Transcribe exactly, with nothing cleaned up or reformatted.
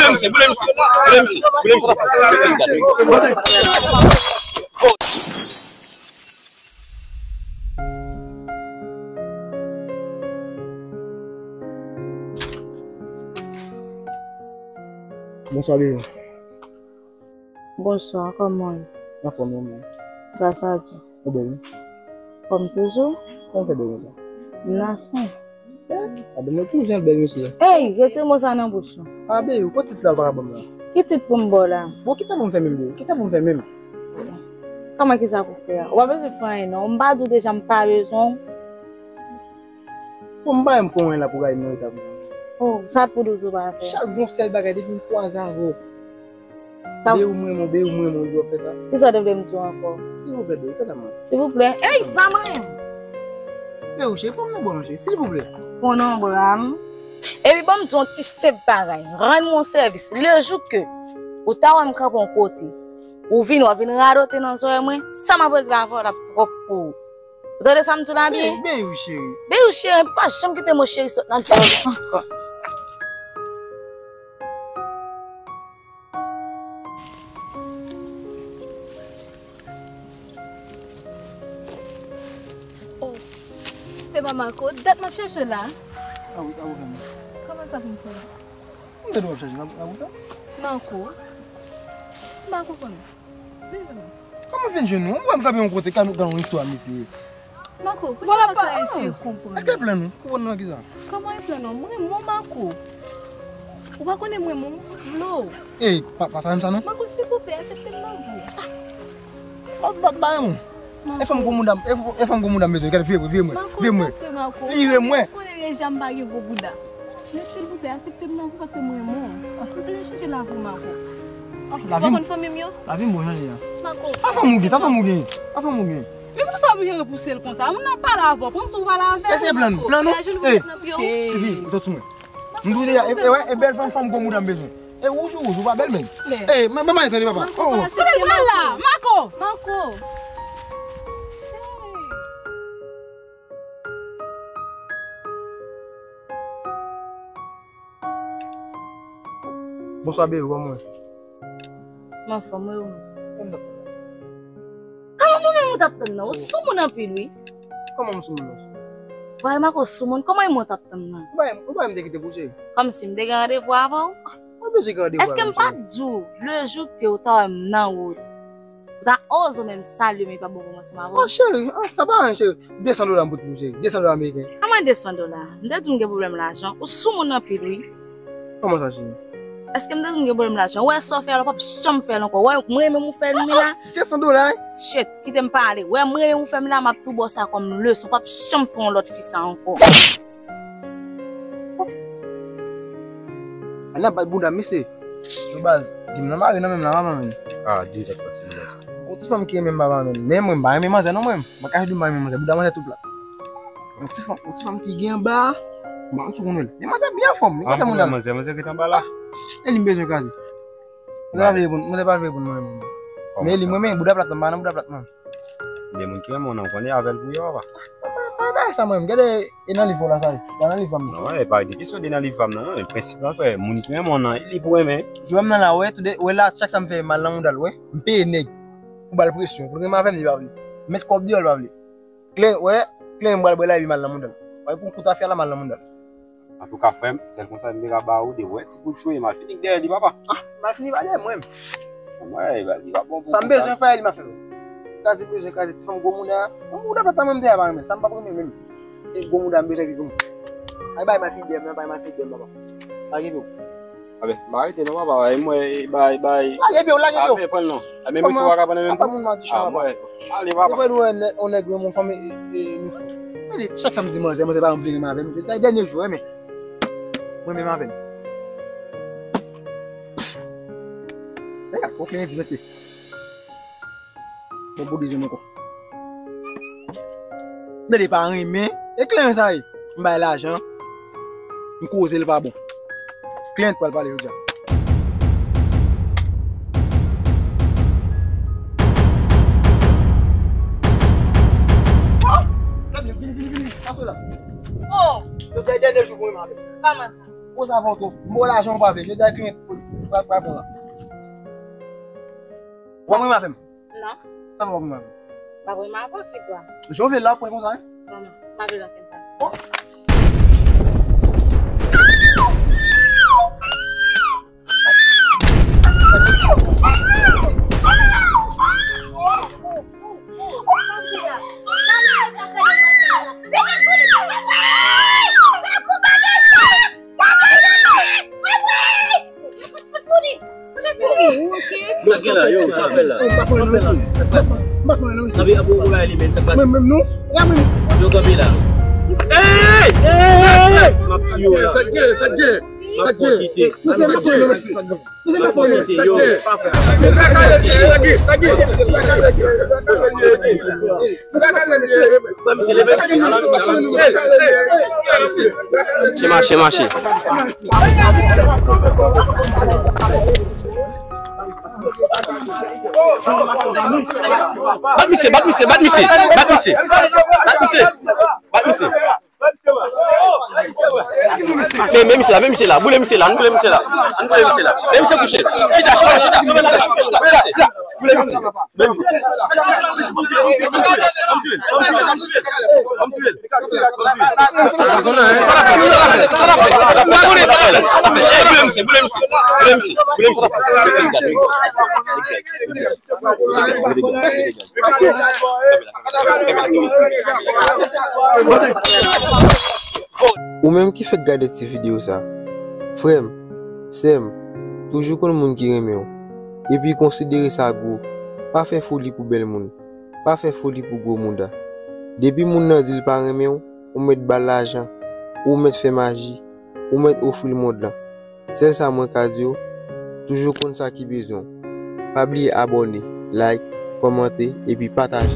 Boule misye, boule misye, boule misye, boule misye. Bonswa, Bebe. Bonswa, kòman w ye? Anfòm, mwen menm. Gras a Dye. Ou bèl, wi. Kòm toujou. Kòman w fè bèl konsa? M nan swen. Sa? Gade mwen, ki jan l bèl, mesye. Ey, retire mo sa nan bouch ou. A, Bebe, kot tit la ou pa ka ban m la? Ki tit pou m ba w la? Bon, kisa pou m fè menm, Bebe? Kisa pou m fè menm? Kòman kisa pou fè a? Ou pa bezwen fè anyen, non. M pa di w deja m pa bezwen w? Bon, m pa menm konnen la pou gade nan eta pou mwen. Oh, sa pou dozo pa fè. Chak gon sèl bagay depi m kwaze avè w. Sa Bebe, ou m renmen w, Bebe, ou m renmen w, ou ap fè sa. Kisa w te vle m di w ankò? Silvouplè, Bebe, fè sa mwen. Silvouplè. Ey, pa manyen m. Bebe, cheri, pran m nan bra m, cheri, silvouplè. Pran nan bra m. Epi ban m di w yon ti senp bagay. Rann mwen yon sèvis. Lejou ke ou ta wè m kanpe yon kote, ou vini, w ap vin radote nan zòrèy mwen, sa m ap regle avè w l ap twòp pou ou. Ou tande sa m di w la byen? Bebe, wi, cheri. Bebe, wi, cheri, pa janm kite mo cheri sot nan bouch ou ankò. Oh, se pa Marco. Dat m ap chèche w la. A wi, a wi, kòman? Kòman sa pou m fè? M tande w ap chache nan, nan wout la. Marco? M pa konprann. Vin jwenn mwen. Kòman vin jwenn nou? Ou wè m kanpe yon kote, ka nou gen yon istwa, mesye. Marco, pou sa pa ka eseye konprann? Èske e plan nou? Konprann nou nan kisa? Kòman e plan nou? Mwen, mwen, Marco. Ou pa konnen mwen, mwen, m vle w. Ey, pa, pa fè m sa non. Marco, silvouplè, aksepte m nan vi w. Ba, ba, ba, mwen. E fanm gwo mouda, e f-, e fanm gwo mouda m bezwen. Gade, vire mwen, vire mwen, vire mwen. Vire mwen. Vire mwen. Ou konnen deja m pa gen gwo bouda. Men silvouplè, aksepte m nan vi w paske m renmen w. M vle chanje lavi w, Marco. Lavi m. Ou pa konn fanmi m yo? Lavi m bon jan li ye a. Marco. Pa fanm ou gen, pa fanm ou gen. Pa fanm ou gen. Men poukisa w oblije repouse l konsa? Moun nan pale avè w, pran sou pale avè l. Èske plan nou? Plan nou? Ey, tifi, ou sot sou mwen. M di w deja, e, e, e bèl fanm, fanm gwo mouda m bezwen. E wouj ou wouj, ou pa bèl menm. Ey, mwen, mwen, mwen, tande papa. Oh. Kote l pral la? Marco! Marco! Bonswa, Bebe, kòman w ye? M anfòm, wi, ou menm? Kòman mwen menm ou t ap tann nan? Ou soumoun anpil, wi. Kòman m soumoun nan? Vwayè Marco soumoun, kòman e mwen ou t ap tann nan? Ou pa, ou pa m te kite pou cheri. Kòmsi m te gen randevou avè w? Mwen bezwen gen randevou avè w, cheri. Èske m pa t di w lejou ke ou ta wè m nan wout, ou ta oze menm salye m epi ap bon kòmansman avè w? Oh, cheri, ah, sa pa anyen, cheri. De san dola m pote pou ou, cheri. De san dola ameriken. Kòman de san dola? M te di w m gen pwoblèm lajan. Ou soumoun anpil, wi. Kòman sa, cheri? Èske m te di w m gen pwoblèm lajan? Ou wè sa w fè a la, w p ap janm fè l ankò. Ou wè, mwen menm ou fè m la. De san dola, wi. Shit, kite m pale. Ou wè, mwen menm ou fè m la, m ap tou ba w sa kòm leson. W p ap janm fè yon lòt fi sa ankò. Ann ap bat bounda m, mesye. Yo baz, gen m nan mare nan men m la, papa menm. Ah, di m sa k pase, baz. Yon ti fanm ki renmen m, papa menm. Men mwen, m pa renmen manzè non, mwen. Mwen kache di w m pa renmen manzè. Bouda manzè tou plat. Yon ti fanm, yon ti fanm ki gen anba a. Bon, ou tou konnen l. Men manzè byen anfòm, li konn fè moun dal. Manzè, manzè ki t anba la. E li m bezwen kraze. Manzè pa vle reponn, manzè pa vle reponn mwen menm. Men li mwen, men bouda plat, m pa nan bouda plat mwen. De moun ki renmen w nan, ou konnen avè l pou yo, papa. Pa, pa, pa sa mwen menm. Gade, e nan liv ou la sa ye. Gade nan liv pa m nan. Non, e pa gen kesyon de nan liv pa m nan, non. Prensip la, frè, moun ki renmen w nan, e li pou renmen. Jwè m nan la, wè, toude, wè la, chak sa m fè mal nan mouda l, wè. M peye nèg pou ba l presyon, pou l renmen avè m, li pa vle. Mèt kòb deyò, l pa vle. Kle, wè, kle m pral bwè la epi mal nan mouda l. Wè, pou kout afè la mal nan mouda l. Antouka, frè m, sèl konsèy m te ka ba ou, de wè ti kout chouye, m al fini dèyè li, papa. Ah, m al fini pa dèyè mwen menm. Mwen, li pa bon pou sa m bezwen fè, li m ap fè. Kraze m bezwen kraze, ti fanm gwo mouda. Yon mouda plat la mwen m te a pa renmen, sa m p ap renmen menm. E gwo mouda m bezwen epi pou mwen. Ay, bay m al fini dèyè m nan, bay m al fini dèyè m, papa. Pa gen pou. Abe, m pa rete non, papa, bay mwen, bay, bay. Lage pye w, lage pye w. Abe, pran l non. Abe, mesye, w pa ka pran nan menm kou? Kòman moun madichon, papa? Ale, papa. Ou pa dwe wè yon nèg renmen yon fanm e, e, e nou fou. Gade, chak sa m di manzè, manzè pa vle renmen avè m. Se dènye jou, renmen. Mwen menm avè m. Nèg ap pran kleren di mesye. Bon, pou dezyenm ankò. Gade pa renmen. E kleren sa ye. M bay lajan. M koze l pa bon. Kleren pral pale jodi a. Oh! Vini, vini, vini. Pase la. Oh! Jodi a dènye jou pou mwen avè m. Kòman sa? Koze avè w tou. M ba w lajan ou pa vle. Jodi a kleren. Sa k pa bon la. W ap renmen avè m? Non. Sa w ap renmen avè m? M ap renmen avè w, ki dwa? Jan w vle la, pran konsa, hein? Non, non, m pa vle l ankenn fason. Sa gen la, yo, sa fè la. Sa fè la. Sa fè la. Sa fè la. Mwen menm non. Yo kanpe la. Hey! Hey! M ap tiye w la. Sa gen, sa gen. M ap fè w kite. M ap fè w kite, yo. Mache, mache, mache. Bat misye, bat misye, bat misye, bat misye. Bat misye. Bat misye. Bat misye. Men, men misye la, men misye la, boule misye la, ann boule misye la, ann boule misye la. Men misye kouche. Chita, chita, chita. Chita, chita. Boule misye. Boule misye. Ann boule misye. Boule misye. Boule misye. Ou menm ki fèk gade ti videyo sa, frè m, sè m, toujou konn moun ki renmen w, epi konsidere sa gwo. Pa fè foli pou bèl moun, pa fè foli pou gwo mouda. Depi moun nan di l pa renmen w, ou mèt ba l lajan, ou mèt fè maji, ou mèt ofri l mond lan. Sèl sa mwen ka di w, toujou konn sa ki bezwen w. Pa bliye abòne, like, kòmante, epi pataje.